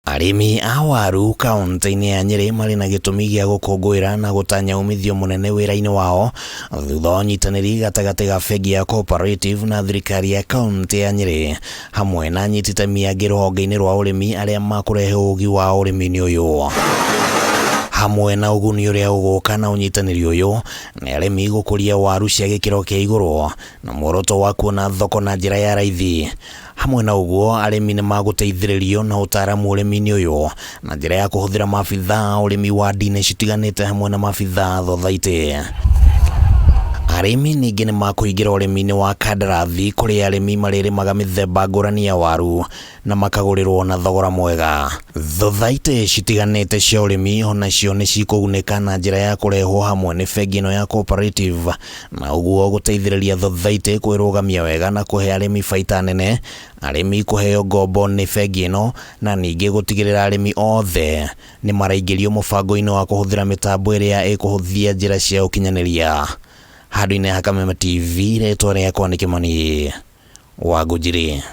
Arĩmi a waru kaunti-inĩ ya Nyĩrĩ marĩ na gĩtũmi gĩa gũkũngũĩra na gũtanya umithio mũnene wĩra-inĩ wao thutha wa ũnyitanĩri gatagatĩ ga bengi ya Cooperative na thirikari ya kaunti ya Nyĩrĩ hamwe na anyiti itemi angĩ rũhonge-inĩ rwa ũrĩmi arĩa makũrehe ũũgĩ wao ũrĩmi-inĩ ũyũ. Hamwe na ũguni ũrĩa ũgũka na ũnyitanĩri ũyũ nĩ arĩmi gũkũria waru cia gĩkĩro kĩa igũrũ na muoroto wa kuona thoko na njĩra ya raithi. Hamwe na ũguo, arĩmi nĩ magũteithĩrĩrio na ũtaaramu ũrĩmi-inĩ ũyũ na njĩra ya kũhũthĩra maabithaa a ũrĩmi wa ndini citiganĩte hamwe na maabithaa a thothaitĩ. Arĩmi ningĩ nĩ makũingĩra ũrĩmi-inĩ wa kandarathi kũrĩa arĩmi marĩrĩmaga mĩthemba ngũrani ya waru na makagũrĩrwo na thogora mwega. Thothaitĩ citiganĩte cia ũrĩmi o nacio nĩ cikũgunĩka na njĩra ya kũrehwo hamwe nĩ bengi ĩno ya Cooperative na ũguo gũteithĩrĩria thothaitĩ kwĩrũgamia wega na kũhe arĩmi baita nene, arĩmi kũheo ngombo nĩ bengi ĩno na ningĩ gũtigĩrĩra arĩmi othe nĩ maraingĩrio mũbango-inĩ wa kũhũthĩra mĩtambo ĩrĩa ĩkũhũthia njĩra cia ũkinyanĩria. Handũ-inĩ ha Kameme TV, rĩtwa rĩakwa nĩ Kĩmani Wangũnjiri.